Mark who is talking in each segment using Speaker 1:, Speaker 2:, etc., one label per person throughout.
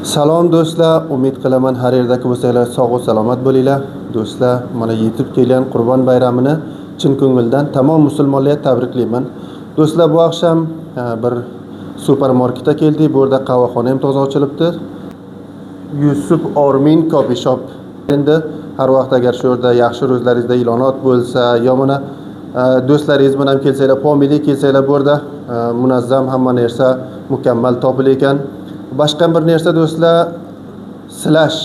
Speaker 1: Salom do'stlar, umid qilaman har yerdagi bo'lsanglar sog' va salomat bo'linglar. Do'stlar, mana yetib kelgan Qurbon bayramini chin ko'ngildan tamom musulmonlarga tabriklayman. Do'stlar, bu oqshom bir supermarketga keldik. Bu yerda qahvaxona ham toza ochilibdi. Yusuf Ormin Coffee Shop. Endi har vaqt agar shu yerda yaxshi o'zlaringizda ilonot bo'lsa, yo mana do'stlaringiz bilan ham kelsanglar, pomidek kelsanglar, bu yerda munazzam hamma narsa mukammal topilar ekan. Boshqa bir narsa do'stlar, Slash.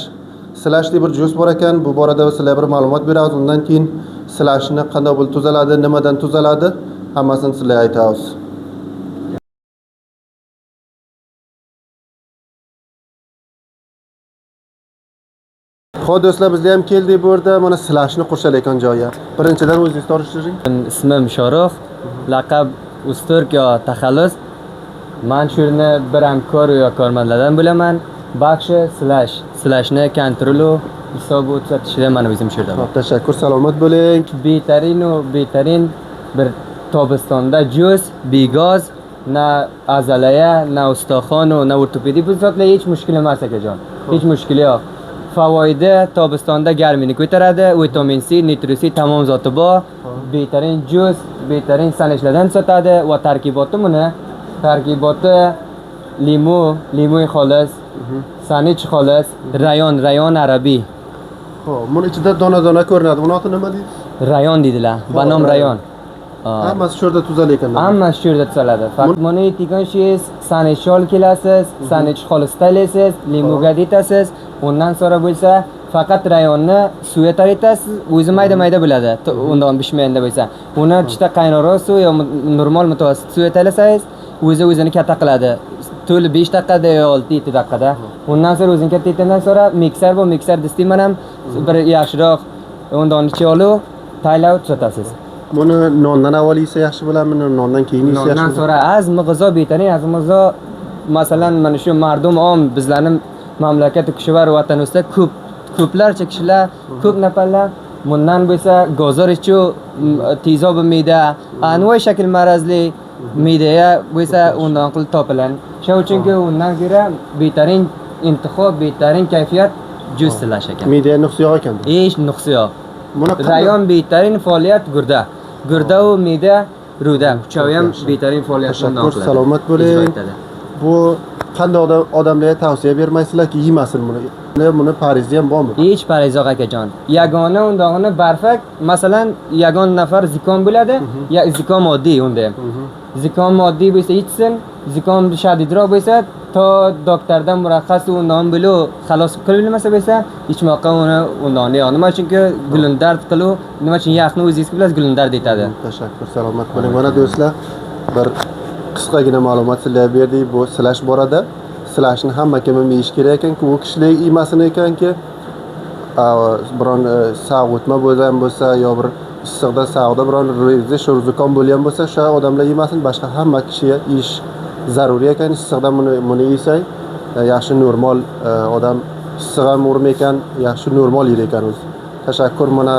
Speaker 1: Slash deb bir jus bor ekan. Bu borada sizlarga bir ma'lumot beramiz. Undan keyin slashni qanday bo'lib tuzaladi, nimadan tuzaladi, hammasini sizlarga aytamiz. Xo'p do'stlar, biz ham keldik bu yerda mana slashni qurshalayotgan joyi. Birinchidan o'zingizni tanishtiring.
Speaker 2: Ismim Shoruh, laqab Usturk yo taxallus. Man shu yerni bir hamkor yo kormandlardan bo'laman. Baxshi slash, slashni kontrolu hisob o'tkazishda mana o'zim shu yerdaman.
Speaker 1: Xo'p, tashakkur, salomat bo'ling.
Speaker 2: Betarin u betarin bir tobistonda jus, begoz, na azalaya, na ustaxon, na ortopediya bu zotlar hech mushkul emas akajon. Hech mushkuli yo'q. Favoidi tobistonda garmini ko'taradi, vitamin C, nitrisi tamom zoti bor. Betarin jus, betarin sanishlardan sotadi va tarkiboti buni tarkiboti limu, limu xolis, sanich xolis, rayon, rayon arabiy.
Speaker 1: Xo'p, buni ichida dona-dona ko'rinadi. Buni oti nima deysiz?
Speaker 2: Rayon deydilar. Banom rayon.
Speaker 1: Hammasi shu yerda tuzalar ekan.
Speaker 2: Hammasi shu yerda tuzaladi. Faqat buni yetikonshiz, sanich ol kelasiz, sanich xolis taylaysiz, limuga detasiz. Undan so'ra bo'lsa, faqat rayonni suvga taritasiz, o'zi mayda-mayda bo'ladi. Undan pishmayanda bo'lsa. Uni ichida qaynarroq suv yo normal mutavassit suvga taylasangiz, o'zi o'zini katta qiladi. To'li 5 daqiqada yo 6-7 daqiqada. Undan so'ra o'zini katta etgandan so'ra mikser bu mikser distim ham bir yaxshiroq undan ichi olib, taylab tuzatasiz.
Speaker 1: Buni nondan avval yesa yaxshi bo'ladimi, nondan keyin yesa yaxshi?
Speaker 2: Nondan so'ra azmi g'izo betaring, azmi g'izo masalan mana shu mardum om bizlarning mamlakat kishilar vatanimizda ko'p ko'plarcha kishilar, ko'p nafarlar bundan bo'lsa gozor ichu, tezob me'da, anvoy shakl marazli me'daya bo'lsa undan qilib topiladi. Shuning uchunki undan ko'ra betaring intihob, betaring kayfiyat jus silash ekan.
Speaker 1: Me'daya nuqsi yo'q ekan.
Speaker 2: Hech nuqsi yo'q.
Speaker 1: Buni
Speaker 2: rayon betaring faoliyat gurda. Gurda u me'da, ruda. Uchovi ham betaring faoliyat undan qiladi.
Speaker 1: Salomat bo'ling. Bu qanday odamlarga tavsiya bermaysizlarki, yemasin buni? Buni Parijda ham bormi?
Speaker 2: Hech Parij yo'q akajon. Yagona undog'ini barfak, masalan, yagon nafar zikom bo'ladi, ya zikom oddiy unda ham. Zikom oddiy bo'lsa ichsin, zikom shadidroq bo'lsa, to doktordan muraxxas undan bo'lib xalos qilinmasa bo'lsa, ichmoqqa uni undan yo'q. Nima uchunki gulundard qiluv, nima uchun yaxni o'zingiz bilasiz gulundard etadi.
Speaker 1: Tashakkur, salomat bo'ling. Mana do'stlar, bir qisqagina ma'lumot sizlarga berdik. Bu slash borada. Slashni hamma kim ham yeyish kerak ekan, u kishilar yemasin ekanki, biron sag' o'tma bo'lgan bo'lsa yo bir issiqda sag'da biron ro'za sho'rzikom bo'lgan bo'lsa, o'sha odamlar yemasin, boshqa hamma kishiga yeyish zaruriy ekan. Issiqda buni yesak, yaxshi normal odam issiq ham urma ekan, yaxshi normal yer ekan o'zi. Tashakkur. Mana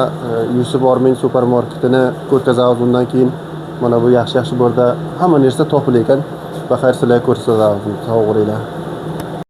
Speaker 1: Yusuf Ormin supermarketini ko'rkazamiz. Undan keyin mana bu yaxshi-yaxshi bu yerda hamma narsa topilar ekan. Baxayr sizlarga ko'rsatamiz. Sog' bo'linglar.